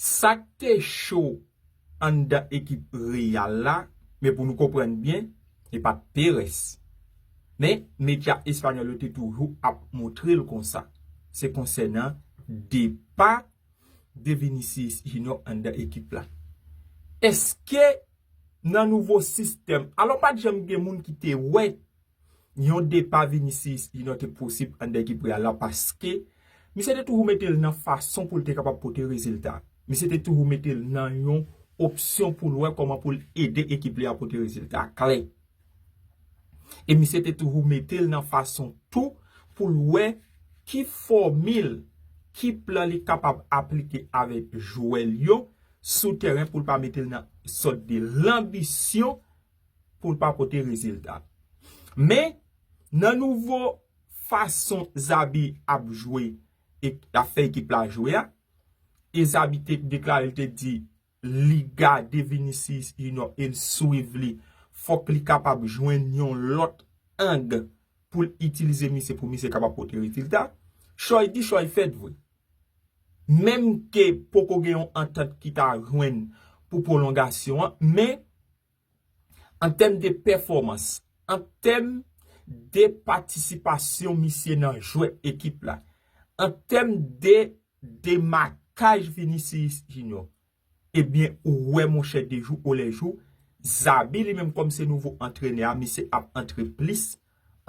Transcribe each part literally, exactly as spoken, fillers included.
Sa k te cho anndan ekip Real la, men pou nou konprann byen, e pa t Perez. Men medya espanyòl yo te toujou ap montre l konsa. Se konsènan depa de Vinicius Junior anndan ekip la. Èske nan nouvo sistèm, alò pa t janm gen moun ki te wè yon depa Vinicius Junior te posib anndan ekip Real la, paske misye te toujou mete l nan fason pou l te kapab pote rezilta. Misye te toujou mete l nan yon opsyon pou l wè kòman pou l ede ekip li a pote rezilta klè. E misye te toujou mete l nan fason tou pou l wè ki fòmil, ki plan li kapab aplike avèk jwè l yo sou tèren pou l pa mete l nan sòt de lanbisyon pou l pa pote rezilta. Men, nan nouvo fason Xabi ap jwe e ap fè ekip la jwe a, e Xabi te deklare, l te di li gade Vinicius Junior e l swiv li, fòk li kapab jwenn yon lòt ang pou l itilize misye, pou misye kapab pote rezilta. Choy di choy fèt vre. Menm ke poko gen yon antant ki ta jwenn pou pwolongasyon an, men an tèm de pèfòmans, an tèm de patisipasyon misye nan jwèt ekip la, an tèm de demakaj Vinicius Junior, ebyen, ou wè, monchè, de jou o lè jou, Xabi li menm kòm se nouvo antrenè a, misye ap antre plis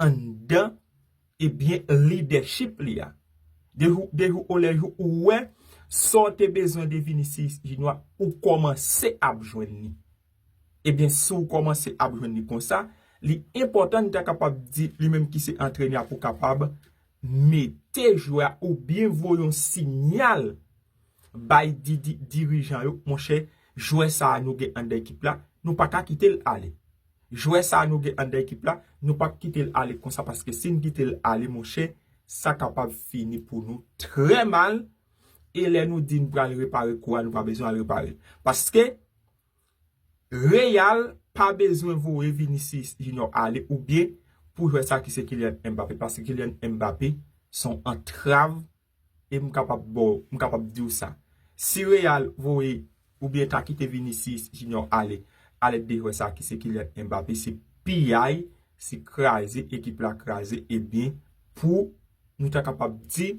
anndan, ebyen, lidèchip li a. De jou, de jou o lè jou, ou wè, sa w te bezwen de Vinicius Junior, ou kòmanse ap jwenn li. Ebyen, si w kòmanse ap jwenn li konsa, li enpòtan n ta kapab di, li menm ki se antrenè a, pou kapab mete jwè a oubyen voye yon siyal bay di, di, dirijan yo, monchè, jwè sa a nou gen anndan ekip la, nou pa ka kite l ale. Jwè sa a nou gen anndan ekip la, nou p ap kite l ale konsa, paske si n kite l ale, monchè, sa kapab fini pou nou trè mal. E lè nou di n pral repare kou a, nou pa bezwen al repare l. Paske Real pa bezwen voye Vinicius Junior ale oubyen pou jwè sa ki se Kylian Mbappé, paske Kylian Mbappé se yon antrav, e m kapab ba w, m kapab di w sa. Si Real voye oubyen ta kite Vinicius Junior ale alèd de jwè sa ki se Kylian Mbappé, se piyay, se kraze, ekip la kraze, ebyen, pou nou ta kapab di,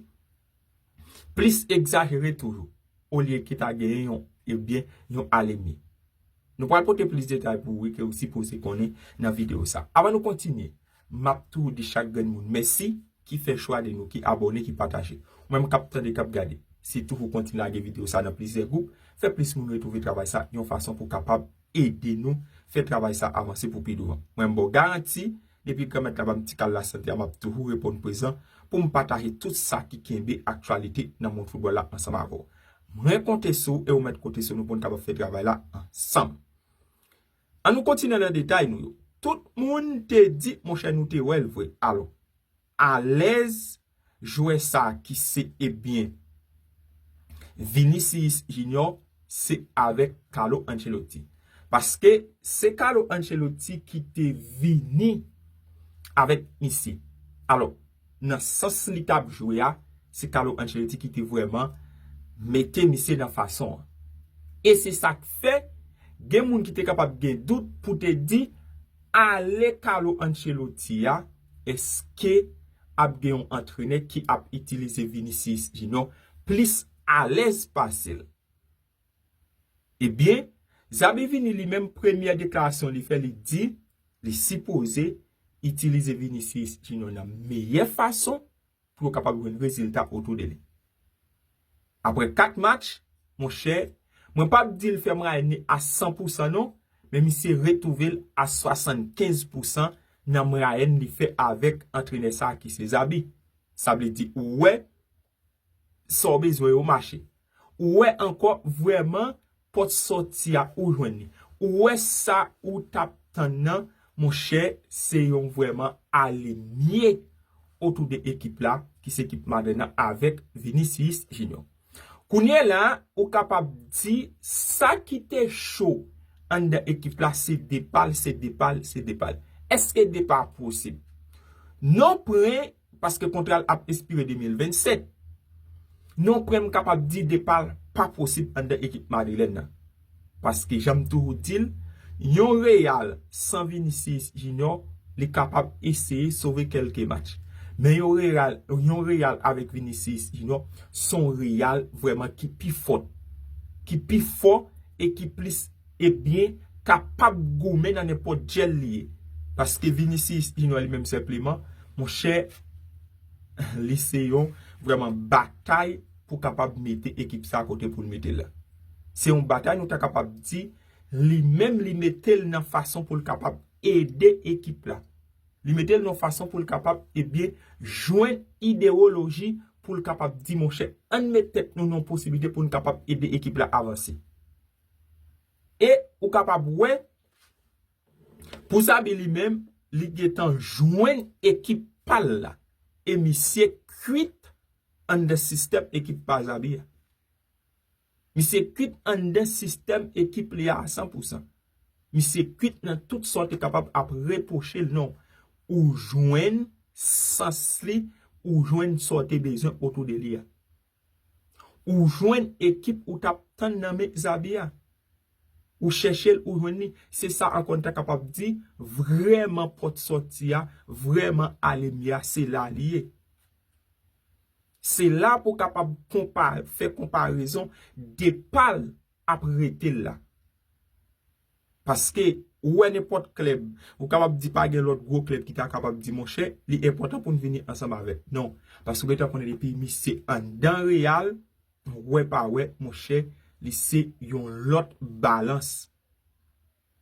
plis egzajere toujou, olye ke ta genyen yon, ebyen, yon alemye. Nou pral pote plis detay pou ou ke ou sipoze konnen nan videyo sa. Avan nou kontinye, m ap toujou di chak grenn moun mèsi ki fè chwa de nou, ki abòne, ki pataje. Ou menm k ap tande, k ap gade, se toujou kontinye lage videyo sa nan plizyè gwoup, fè plis moun retwouve travay sa yon fason pou kapab ede nou fè travay sa avanse pou pi douvan. Mwen, m ba w garanti, depi Granmèt la ban m ti kal lasante a, m ap toujou reponn prezan pou m pataje tout sa ki kenbe aktyalite nan mond foutbòl la ansanm avè w. Mwen konte sou ou e ou mèt konte sou nou pou n kapab fè travay la ansanm. An nou kontinye nan detay nou yo. Tout moun te di, monchè, nou te wè l vre. Alò, alèz jwè sa ki se, ebyen, Vinicius Junior, se avèk Carlo Ancelotti. Paske se Carlo Ancelotti ki te vini avèk misye. Alò, nan sans li t ap jwe a, se Carlo Ancelotti ki te vrèman mete misye nan fason an. E se sa k fè, gen moun ki te kapab gen dout pou te di, ale Carlo Ancelotti a, èske ap gen yon antrenè ki ap itilize Vinicius Junior plis alèz pase l? Ebyen, Xabi vini li menm, premyè deklarasyon li fè, li di li sipoze itilize Vinicius Junior nan meyè fason pou yo kapab jwenn rezilta otou de li. Apre kat match, monchè, mwen p ap di l fè mwayèn li a san pou san non, men misye retwouve l a swasannkenz pou san nan mwayèn li fè avèk antrenè sa a ki se Xabi. Sa vle di, ou wè, sa w bezwen yo mache. Ou wè ankò vrèman pòt sòti a ou jwenn li. Ou wè sa ou t ap tann nan, monchè, se yon vrèman alemye otou de ekip la, ki se ekip Madrid nan avèk Vinicius Junior. Kounye a la, ou kapab di sa ki te cho anndan ekip la, se depa l, se depa l, se depa l. Èske depa a posib? Non, pwen, paske kontra l ap ekspire de mil vennsèt. Non, prè, m kapab di depa l pa posib anndan ekip madrilèn nan. Paske, jan m toujou di l, yon Real san Vinicius Junior, li kapab eseye sove kèlke match. Men yon Real, yon Real avèk Vinicius Junior, se yon Real vrèman ki pi fò, ki pi fò e ki plis, ebyen, kapab goumen nan nenpòt djèl li ye. Paske Vinicius Junior li menm senpleman, monchè, li se yon vrèman batay pou kapab mete ekip sa kote pou l mete l la. Se yon batay nou ta kapab di, li menm li mete l nan fason pou l kapab ede ekip la. Li mete l nan fason pou l kapab, ebyen, jwenn idewoloji pou l kapab di, monchè, ann met tèt nou nan posiblite pou n kapab ede ekip la avanse. E ou kapab wè, pou Xabi li menm, li gentan jwenn ekip pa l la. E misye kwit anndan sistèm ekip pa Xabi a. Misye kwit anndan sistèm ekip li a a san pou san. Misye kwit nan tout sa w te kapab ap repwoche l, non. Ou jwenn sans li, ou jwenn sa w te bezwen otou de li a. Ou jwenn ekip ou t ap tann nan men Xabi a. Ou chèche l, ou jwenn li. Se sa ankò n ta kapab di, vrèman pòt sòti a, vrèman ale m ye a, se la li ye. Se la pou w kapab konpa-, fè konparezon depa l ap rete l la. Paske, ou wè nenpòt klèb, ou kapab di pa gen lòt gwo klèb ki ta kapab di, monchè, li enpòtan pou n vini ansanm avè l. Non, paske ou gentan konnen depi misye anndan Real, wè pa wè, monchè, li se yon lòt balans.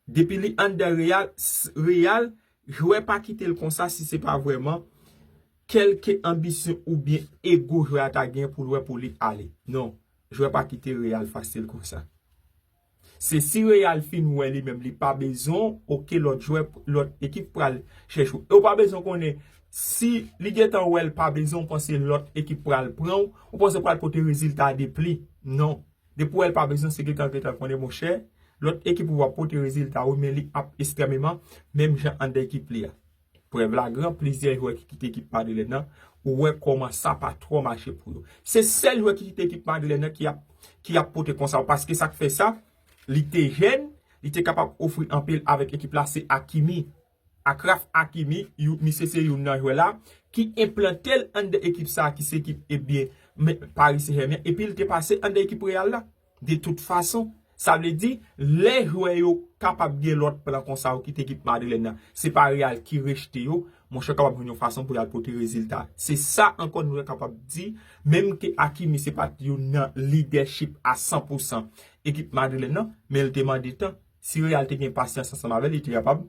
Depi li anndan Real, s-, Real, jwè pa kite l konsa si se pa vrèman kèlke anbisyon oubyen ego jwè a ta gen pou l wè pou li ale. Non, jwè pa kite Real fasil konsa. Se si Real fin wè li menm li pa bezwen w, oke, lòt jwè, lòt ekip pral chèche w. E w pa bezwen konnen si li gentan wè l pa bezwen w, panse lòt ekip pral pran w, ou panse w pral pote rezilta de pli. Non. Depi w wè l pa bezwen, se gentan, gentan konnen, monchè, lòt ekip ou ap pote rezilta, wi, men li ap ekstrèmeman, menm jan anndan ekip li a. Prèv la gran, plizyè jwè ki kite ekip madrilèn nan, ou wè kòman sa pa twò mache pou yo. Se sèl jwè ki kite ekip madrilèn nan ki ap, ki ap pote konsa, paske sa k fè sa, li te jèn, li te kapab ofri anpil avèk ekip la, se Hakimi. Achraf Hakimi, you-, misye se youn nan jwè la, ki enplante l anndan ekip sa, ki se ekip, ebyen, men, Paris Saint-Germain, epi l te pase anndan ekip Real la. De tout fason, sa vle di, lè jwè yo kapab gen lòt plan konsa yo kite ekip madrilèn nan, se pa Real ki rejte yo, monchè, kapab jwenn yon fason pou y al pote rezilta. Se sa ankò nou kapab di, menm ke Hakimi se pa t youn nan lidèchip a san pou san ekip madrilèn nan, men l te mande tan. Si Real te gen pasyans ansanm avè l, li te kapab,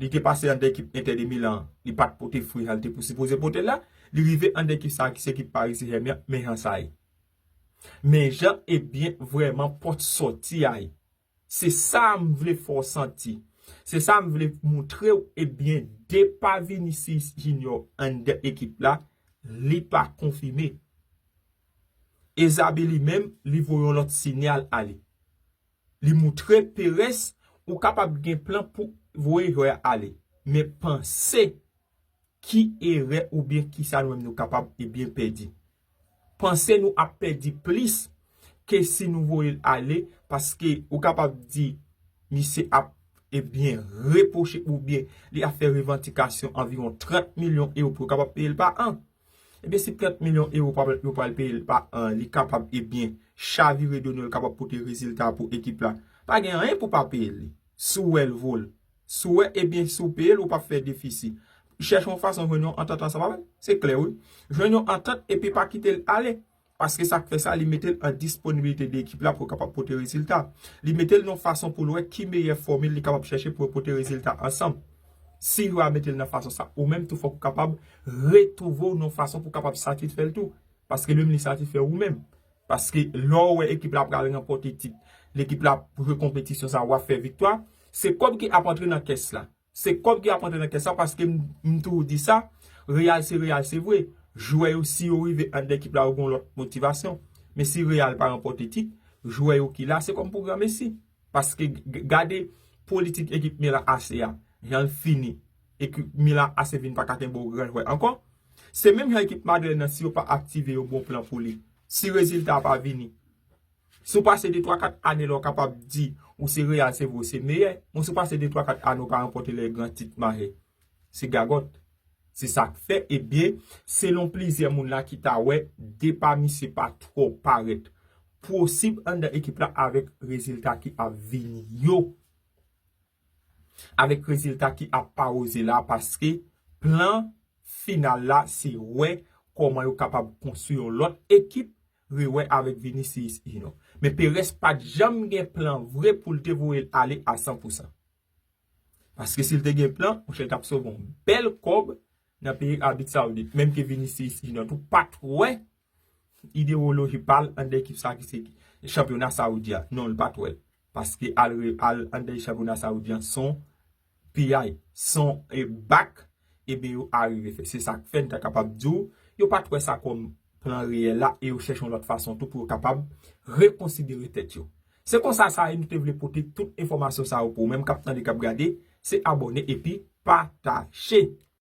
li te pase anndan ekip Inter de Milan, li pa t pote fwi jan l te pou sipoze pote l la, li rive anndan ekip sa a ki se ekip Paris Saint-Germain, men jan sa ye. Men jan, ebyen, vrèman pòt sòti a ye. Se sa m vle fè w santi. Se sa m vle moutre w, ebyen, depa Vinicius Junior anndan ekip la, li pa konfime. E Xabi li menm, li voye yon lòt sinyal ale. Li moutre Perez ou kapab gen plan pou voye jwè a ale. Men panse ki erè oubyen kisa nou menm nou kapab, ebyen, pèdi. Panse nou ap pèdi plis ke si nou voye l ale, paske ou kapab di misye ap, ebyen, repwoche oubyen li ap fè revandikasyon anviwon trant milyon ewo pou yo kapab peye l pa an. Ebyen, si trant milyon ewo pa, yo pral peye l pa an, li kapab, ebyen, chavire do nou, li kapab pote rezilta pou ekip la. Pa gen anyen pou pa peye li. Si w wè l vo l. Si w wè, ebyen, si w peye l, ou p ap fè defisi. Chèche yon fason jwenn yon antant ansanm avè l. Se klè, wi. Jwenn yon antant epi pa kite l ale. Paske sa k fè sa, li mete l an disponibilite de ekip la pou l kapab pote rezilta. Li mete l nan fason pou l wè ki meyè fòmil li kapab chèche pou yo pote rezilta ansanm. Si yo a mete l nan fason sa, ou menm tou fòk ou kapab retwouve w nan fason pou w kapab satisfè l tou. Paske li menm li satisfè ou menm. Paske lè w wè ekip la pral ranpòte tit, lekip la ap jwe konpetisyon sa, w ap fè viktwa, se kòb ki ap antre nan kès la. Se kòb ki ap antre nan kès la, paske m, m toujou di sa, Real se Real, se vre. Jwè yo, si yo rive anndan ekip la, yo gen yon lòt motivasyon. Men si Real pa ranpòte tit, jwè yo ki la, se kòm pou granmesi. Paske g-, g-, gade politik ekip Milan A C a, jan l fini. Ekip Milan A C vin pa ka kenbe yon gran jwè ankò. Se menm jan ekip Madrid nan, si yo pa aktive yon bon plan pou li, Si rezilta pa vini, si w pase de twa kat ane la w kapab di ou se Real, se vre, se meyè. Bon, si w pase de twa kat ane w pa ranpòte lè gran tit majè, se gagòt. Se sa k fè, ebyen, selon plizyè moun la ki ta wè, Depa misye pa twò parèt posib anndan ekip la avèk rezilta ki ap vini yo. Avèk rezilta ki ap paweze la, paske plan final la se wè kòman yo kapab konstwi yon lòt ekip, rewè avèk Vinicius Junior. Men Perez pa t janm gen plan vre pou l te voye l ale a san pou san. Paske si l te gen plan, monchè, l t ap sove yon bèl kòb nan peyi Arabi Saoudit. Menm ke Vinicius Junior tou pa t wè idewoloji pa l anndan ekip sa ki se chanpyona Saoudi a. Non, l pa t wè l. Paske al, al anndan chanpyona Saoudi a, se yon piyay, se yon, e, bak, ebyen yo arive fè. Se sa k fè n ta kapab di w, yo pa t wè sa kòm plan reyèl la e yo chèche yon lòt fason tou pou yo kapab rekonsidere tèt yo. Se konsa sa ye, nou te vle pote tout enfòmasyon sa yo pou ou menm k ap tande, k ap gade, se abòne epi pataje.